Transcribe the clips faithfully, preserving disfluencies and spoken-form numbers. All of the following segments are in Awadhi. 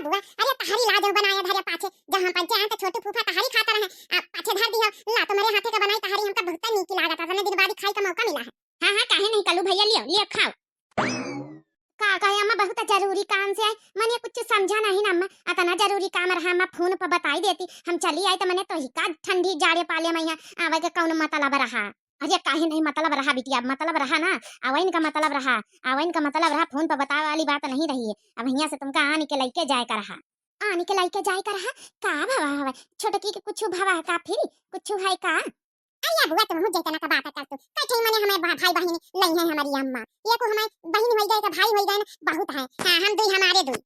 बुआ, अरे तहरी लाज बनाया धरे पाछे, जब हम पंचे आए तो छोटू फूफा तहरी खाता रहे, आ पाछे धर दिया, ला तुम्हारे हाथे का बनाई तहरी हमका बहुत नीक लागत, अतने दिन बाद खाई का मौका मिला है। हाँ, हाँ, काहे नहीं कलू भैया, लियो, लियो, खाओ। का कहे अम्मा, बहुत जरूरी काम से आई, मने कुछ समझा नहीं ना अम्मा, अतना जरूरी काम रहा अम्मा, फोन पर बताई देती, हम चली आई तो मने तोही का ठंडी जाड़े पाले में यहाँ आवे के कौन मतलब रहा? अरे काहे नहीं मतलब रहा बिटिया, मतलब रहा ना, आवइन का मतलब रहा, आवइन का मतलब रहा, फोन पर बतावे वाली बात नहीं रही है। अब हियाँ से तुमका आन के लइके जाए का रहा। आन के लइके जाए का रहा? का भवा हवे? छोटकी के कुछ भवा का फिर? कुछ है का? अरे बुआ, तुम जैतना का बात कर तू, कई ठे मने हमें भा-, भाई बहिनी लई है हमारी अम्मा, ये को हमारे बहिनी होई गए का भाई होई गए ना, बहुत है। हाँ, हम दुई, हमारे दुई।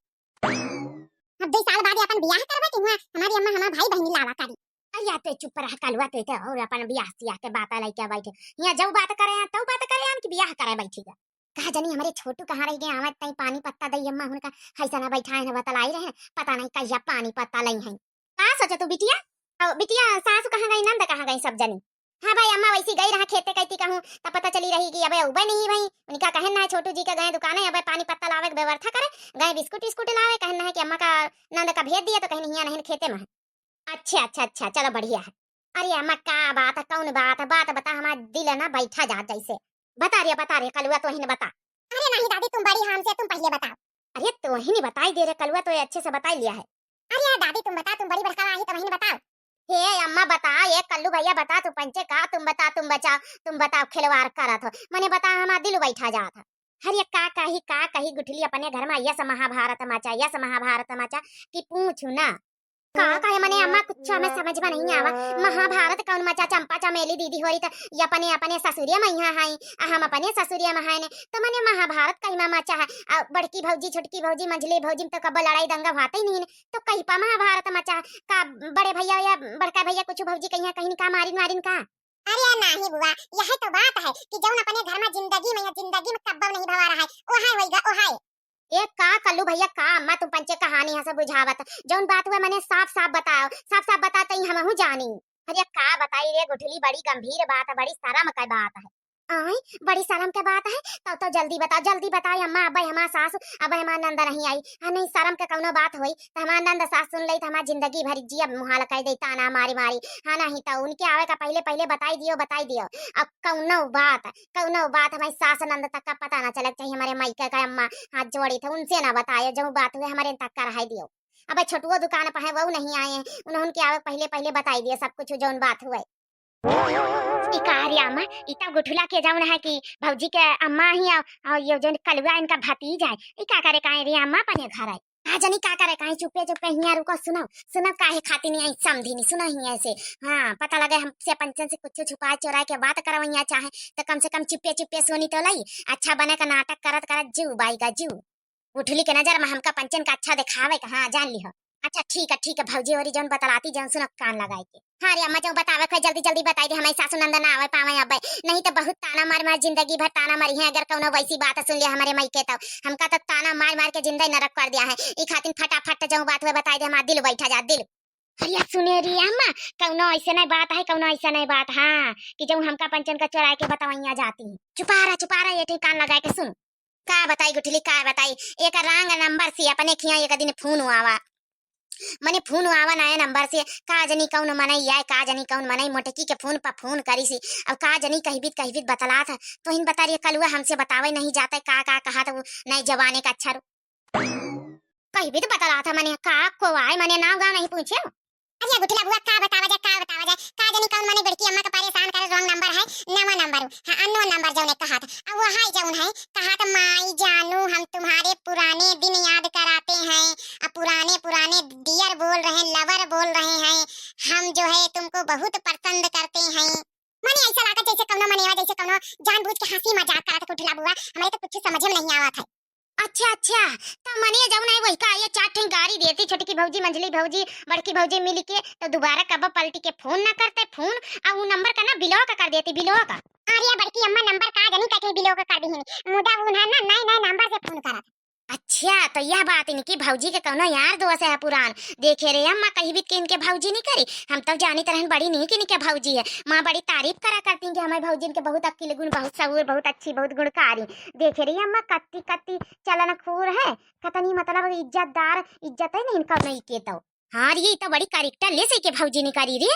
अब दुई साल बाद अपन बियाह करबे कि हुआ हमारी अम्मा हमार भाई बहिनी लावा करी। अरे या ते चुप रह कलुआ, ते ते और अपन बियाह सियाह के बात लइके बैठे। यहाँ जऊ बात करे हैं, तऊ बात करे हैं कि बियाह करे बैठी है। कहा जानी हमारे छोटू कहाँ रह गए, आवत तई पानी पत्ता दई अम्मा उनका, हैसा ना बैठा है ना बतलाई रहे, पता नहीं कहिया पानी पत्ता लई हैं। का सोचे तू बिटिया? औ बिटिया, सासू कहाँ गई, नंद कहाँ गई, सब जनी? हाँ भाई अम्मा, वैसी गई रहा खेते कैती कहूँ, तब पता चली रही कि अबे उबे नहीं भाई, उनका कहन ना है छोटू जी के गए दुकाने, अबे पानी पत्ता लावे के व्यवस्था करे, गए बिस्कुट विस्कुट लावे, कहन ना है कि अम्मा का नंद का भेज दिया तो कहीं नहीं, नहीं खेते में है। अच्छा, अच्छा, अच्छा, चलो बढ़िया है। अरे अम्मा का बात है, कौन बात है, बात बता, हमारा दिल है ना बैठा जा जैसे। बता रे, बता रे कलुआ, तोहिन बता। अरे नहीं दादी, तुम बड़ी हमसे, तुम पहले बताओ। अरे तोहिन बताई दे रे कलुआ, तो अच्छे से बताई लिया है। अरे यार दादी तुम बता, तुम बड़ी बड़का आई, तोहिन बताओ। हे अम्मा बता, ये कल्लू भैया बता, तू पंचे का, तुम बता, तुम बचाओ, तुम बताओ, खिलवाड़ करत हो, मने बता, हमारा दिल बैठा जात है। अरे का कही, का कही गुठली, अपने घर में यस महाभारत मचा, यस महाभारत मचा कि पूछू ना। का कहे मने अम्मा, कुछ हमें समझ में नहीं आवा। महाभारत कौन मचा? चंपा चमेली दीदी होरी त ये अपने, अपने ससुरिया में यहाँ है, आ हम अपने ससुरिया में है ने। तो मने महाभारत कहीं में मचा है? आ बड़की भौजी, छोटकी भौजी, मंझली भौजी में तो कब लड़ाई दंगा होता ही नहीं ने। तो कहीं पर महाभारत मचा है? का बड़े भैया या बड़का भैया कुछ भौजी कहीं, कहीं का मारिन वारिन का? अरे नाही बुआ, यही तो बात है कि जौन अपने घर में जिंदगी में या जिंदगी में कब्बो नहीं भवा रहा है, ओहाय होइगा, ओहाय। ए का कल्लू भैया, का अम्मा तुम पंचे कहानी हंसे बुझावत? जौन बात हुआ मने साफ साफ बताओ, साफ साफ बता तई हमहू जानी। अरे का बताई रे गुठली, बड़ी गंभीर बात है, बड़ी शर्म का बात है। आय, बड़ी शर्म के बात है, तब तो जल्दी बताओ, जल्दी बताओ अम्मा, अबे हमार सास, अबे हमार नंद नहीं आई। हाँ नहीं, शर्म के कौनो बात होई तो हमार नंद सास सुन लई तो हमार जिंदगी भर जिया मुहाल कर दे, ताना मारी मारी। हाँ नहीं तो उनके आवे का पहले पहले बताई दियो, बताई दियो। अब कौनो बात, कौनो बात हमारी सास नंद तक का पता ना चलक चाहिए, हमारे मायके का अम्मा हाथ जोड़ी थे, उनसे ना बताए, जो बात हुए हमारे तक का रह दियो। अब छोटुओ दुकान पर है, वो नहीं आए हैं, उन्होंने के आवे पहले पहले बताई दिए सब कुछ जौन बात हुए। ई का रे अम्मा, ई तब गुठुला के जौन है कि भौजी के अम्मा ही आ, आ ये जौन कलुआ इनका भतीजा है, ई का करे काहे रे अम्मा अपने घर है? का जनी का करे काहे, चुपे चुपे हियाँ रुको, सुनो, सुनो काहे खातिर नहीं आई समझी नहीं, सुनो हियाँ से। हाँ, पता लगे हमसे पंचन से कुछ छुपा चोरा के बात करवैया चाहे, तो कम से कम चुपे चुपे सुनी तो लई, अच्छा बने का नाटक करत करत जीव बाई का जीव। गुठली के नजर में हमका पंचन का अच्छा दिखावे का, हाँ, जान लिहो। अच्छा, ठीक है, ठीक है, भौजी होरी जौन बतलाती, जौन सुनो कान लगाए के। हाँ रे अम्मा, जौन बतावे के, जल्दी, जल्दी बताई दे, हमारी सासू नंद ना आवे पावे अबे, नहीं तो बहुत ताना मार मार जिंदगी भर ताना मारी है, अगर कौनो वैसी बात सुन लिया हमारे माई के तो। हमका तो ताना मार मार के जिंदा ही नरक कर दिया है, ई खातिर फटाफट जौन बात हुए बताई दे, हमारा दिल बैठा जा, दिल। अरे सुने रे अम्मा, कौनो ऐसे नहीं बात है, कौनो ऐसे नहीं बात, हाँ, कि जौन हमका पंचन का चोराए के बतवैया जाती। चुपा रहा, चुपा रहा, ये ठीक कान लगाए के सुन। का बताई गुठली, का बताई, एक रंग नंबर से अपने खिया एक दिन फोन आवा, मने फोन आवा नया नंबर से, का जनी कौन मनई आए, का जनी कौन मनई, मोटकी के फोन पर फोन करी सी। अब का जनी कहबित कहबित बतलात है, तो हिन बता रही है, कलुआ हमसे बतावे नहीं जाता है, का का कहा था वो नए जमाने का अच्छा रो। कहबित बतलात है, मने का को आए, मने नाव गाँव नहीं पूछे। अरे गुठला बुआ, का बतावा जाए, का बतावा जाए, का जनी कौन मने बड़की अम्मा का परेशान करे, रॉन्ग नंबर है, नवा नंबर, हाँ, अननोन नंबर जौने कहा था। अब वो है जौन है, कहा था, "माई जानू, हम तुम्हारे पुराने दिन याद कराते हैं, अब पुराने पुराने डियर बोल रहे हैं, लवर बोल रहे हैं, हम जो है तुमको बहुत पसंद करते हैं।" मने ऐसा लागत जैसे कौनो मनेवा, जैसे कौनो जानबूझ के हंसी मजाक करत गुठला बुआ, हमारे तो कुछ समझ में नहीं आवत है। अच्छा, अच्छा, त मने जौन है वही का ये चार ठे गारी देती, छोटकी भौजी, मंझली भौजी, बड़की भौजी मिल के, तो दोबारा कब पलटी के फोन ना करते, फोन, आ उ नंबर का ना ब्लॉक कर देती, ब्लॉक। अरे बड़की अम्मा, नंबर का जनी कटे ब्लॉक कर दी है, मुदा उन्हें ना नए नए नंबर से फोन करत। अच्छा, तो यह बात इनकी भौजी के कौनो यार दोस्त है पुरान। देखे रे अम्मा, कही भी कि इनके भौजी नहीं करी, हम तो जानित रहन बड़ी नहीं कि इनके भौजी है। माँ बड़ी तारीफ करा करती कि हमारी भौजी इनके बहुत अक्ल गुण, बहुत सहूर, बहुत अच्छी, बहुत गुणकारी। देखे रे अम्मा, कत्ती कत्ती चलन खूर है, कतनी मतलब इज्जतदार, इज्जत है नहीं इनका नहीं के तो। हाँ रे, ये तो बड़ी character ले सही के भौजी नहीं करी रे।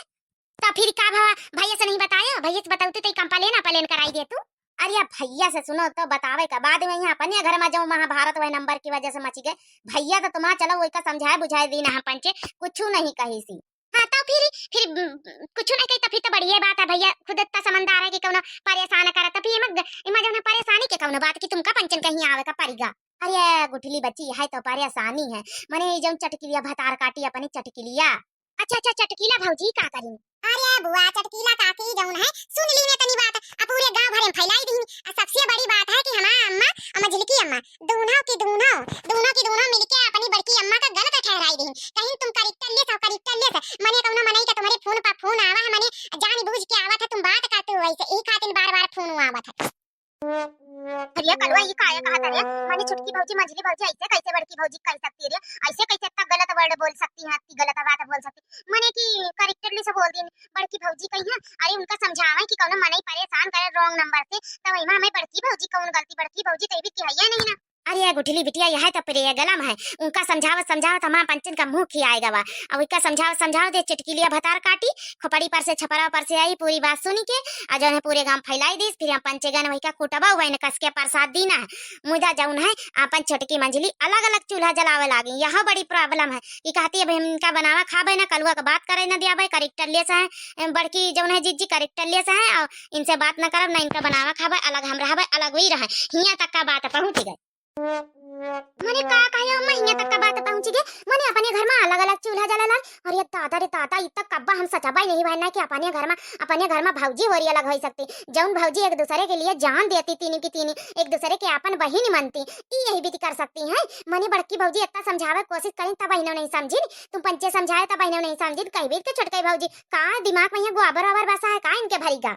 तो फिर का भवा, भैया से नहीं बताया? भैया से बताऊ तो कंप्लेन अपलेन कराई दे तू। अरे भैया से सुनो तो बतावे का बाद में यहाँ अपने घर में जो महाभारत वह नंबर की वजह से मची गए। भैया तो तुम्हारा चलो वही का समझाए बुझाए दी ना हम पंचे, कुछ नहीं कही सी। हाँ तो फिर, फिर उम, कुछ नहीं कही तो फिर तो बढ़िया बात है। भैया खुद इतना समझदार है कि कौनो परेशान करे तो फिर इमा, इमा जो है परेशानी के कौनो बात कि तुमका पंचन कहीं आवे का पड़ेगा। अरे गुठली बच्ची है तो परेशानी है, मने जौन चटकिलिया भतार काटी अपनी चटकिलिया। अच्छा अच्छा चटकीला भौजी का करी? अरे बुआ चटकीला काकी जौन है सुन ली ने तनी बात, आ पूरे गांव भरे में फैलाई दी। आ सबसे बड़ी बात है कि हमार अम्मा और मझिलकी अम्मा दोनों की दोनों, दोनों की दोनों मिलके अपनी बड़की अम्मा का गलत ठहराई दी। कहीं तुम character less हो, character less। मने कौनो मनई का तुम्हारे फोन पर फोन आवा है, मने जान बूझ के आवा था, तुम बात करते हो वैसे, यही खातिर बार बार फोन आवा था। अरे कलवा, ये काया कहा था रे? माने छोटकी भौजी, मंझली भौजी ऐसे कैसे बड़की भौजी कह सकती है रे? ऐसे कैसे इतना गलत वर्ड बोल सकती है, इतनी गलत बात बोल सकती है? माने कि character less बोल दी बड़की भौजी कही है। अरे उनका समझावे कि कौनो मनई परेशान करे रॉन्ग नंबर से, तो वही में हमें बड़की भौजी कौन गलती? बड़की भौजी तो ये भी किया नहीं ना। अरे गुठली बिटिया, यह तो प्रिय गलम है, उनका समझावत समझावत हमार पंचन का मुंह खियाए गवा। अब उनका समझावत समझावत ये चटकीलिया भतार काटी, खोपड़ी पर से छपरा पर से आई पूरी बात सुनी के, आ जौन है पूरे गांव फैलाई दीस। फिर हम पंचे गन वही का कुटबा हुआ इन्हें कस के प्रसाद दीना है। मुदा जौन है अपन छोटकी मंझली अलग अलग चूल्हा जलावे लागी। यह बड़ी problem है कि कहती अब हम इनका बनावा खाबे ना, कलुआ का बात करे ना दियाबे, character less है। बड़की जौन है जिज्जी character less है, और इनसे बात ना करब ना इनका बनावा खाबे, अलग हम रहबे, अलग वही रहे। हियां तक का बात पहुंच गई। मने का कहे अम्मा, हियां तक का बात पहुंच गए? मने अपने घर में अलग अलग चूल्हा जलेला। अरे दादा रे दादा, इ तक कब्बा हम सचबा ही नहीं बहना कि अपने घर में, अपने घर में भौजी होरी अलग हो सकती। जौन भौजी एक दूसरे के लिए जान देती, तीनी की तीनी एक दूसरे के अपन बहिन मनती, ई यही विधि कर सकती हैं। मने बड़की भौजी इतना समझावे कोशिश करी तब बहिनों नहीं समझिन, तुम पंचे समझाए तब बहिनों नहीं समझिन, कही बीत के छोटकई भौजी का दिमाग में यहाँ गोबर ओबर बसा है का इनके भरी का?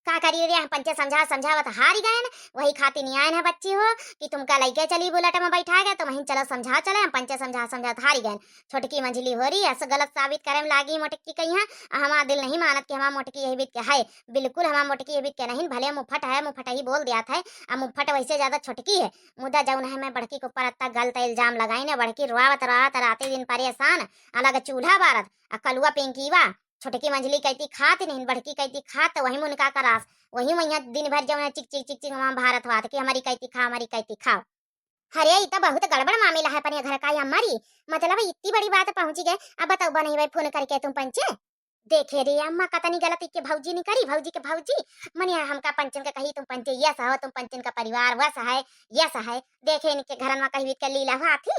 का करी रे, हम पंचे समझा समझावत हारी गए न, वही खातिर नहीं आए न बच्ची हो कि तुमका लइके चली बुलेट में बैठा गए, तुम वहीं चलो समझा चले, हम पंचे समझा समझावत हारी गए। छोटकी मंझली होरी अस गलत साबित करे में लागी मोटकी कहिया, आ हमार दिल नहीं मानत कि हमार मोटकी यही बीत के है, बिल्कुल हमार मोटकी यही बीत के नहीं, भले मुफट है, मुफट ही बोल दिया था, आ मुफट वैसे ज्यादा छोटकी है, मुदा जौन है मैं बड़की के ऊपर अत्ता गलत इल्जाम लगाई न, बड़की रोआवत रोआवत राते दिन परेशान, अलग चूल्हा बारत, आ कलुआ पिंकीवा, छोटकी मंझली कहती खात नहीं, बड़की कहती खात, वही मुनका करास, वही वही दिन भर जौन है चिक चिक चिक चिक वहाँ भारत हुआ था कि हमारी कहती खा, हमारी कहती खाओ। अरे, ई तो बहुत गड़बड़ मामला है अपने घर का, या मरी, मतलब इतनी बड़ी बात पहुंची गए। अब बताओ बनई भाई फोन करके तुम पंचे। देखे रे अम्मा, कतनी गलती के भौजी नहीं करी, भौजी के भौजी। मने हमका पंचन के कही तुम पंचे, यस हो, तुम पंचन का परिवार वस है, यस है। देखे इनके घरन में कही के लीला हुआ थी।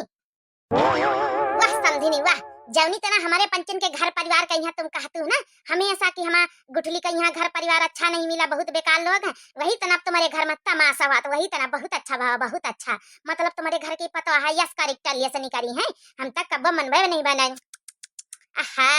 वाह समधिनी वाह, जौनी तना हमारे पंचन के घर परिवार का यहाँ तुम कहतू ना, हमेशा कि हमार गुठली का यहाँ घर परिवार अच्छा नहीं मिला, बहुत बेकार लोग हैं, वही तना अब तुम्हारे घर में तमाशा हुआ, तो वही तना बहुत अच्छा भवा, बहुत अच्छा। मतलब तुम्हारे घर की पतोह है, यस character less नहीं करी है, हम तक कब्बो मनबे नहीं बनाए। आहा,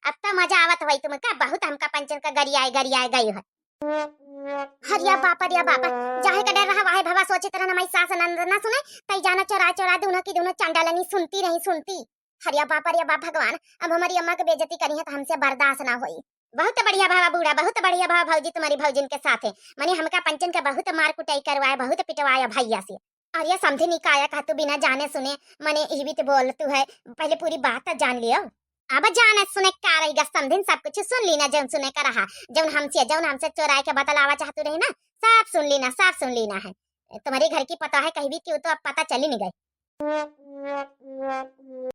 अब तो मजा आवत हुई तुमका, बहुत हमका पंचन का गरियाए गरियाए गई है। हरिया बाप, हरिया बाप, जाहे का डर रहा, वाहे भवा सोचित रहन, हमारी सास ननद ना सुने, तई जाना चोरा चोरा दोनों की दोनों चांडालनी सुनती रही, सुनती। हरिया बाप, हरिया बाप भगवान, अब हमारी अम्मा के बेइज्जती करी है तो हमसे बर्दाश्त ना होई। बहुत बढ़िया भवा बूढ़ा, बहुत बढ़िया भवा भौजी, तुम्हारी भौजिन के साथ है, मने हमका पंचन का बहुत मार कुटाई करवाए, बहुत पिटवाया भैया से। अरे समधिनी, काया का तू बिना जाने सुने मने इही बीत बोलतू है, पहले पूरी बात तो जान लियो। अब जाने सुने का रही गा समधिन, सब कुछ सुन ली ना, जौन सुने का रहा, जौन हमसे, जौन हमसे चोराए के बतलावा चाहतू रही ना, सब सुन ली ना, सब सुन ली ना है। तुम्हारे घर की पतोह है कही भी क्यों, तो अब पता चली नहीं गई।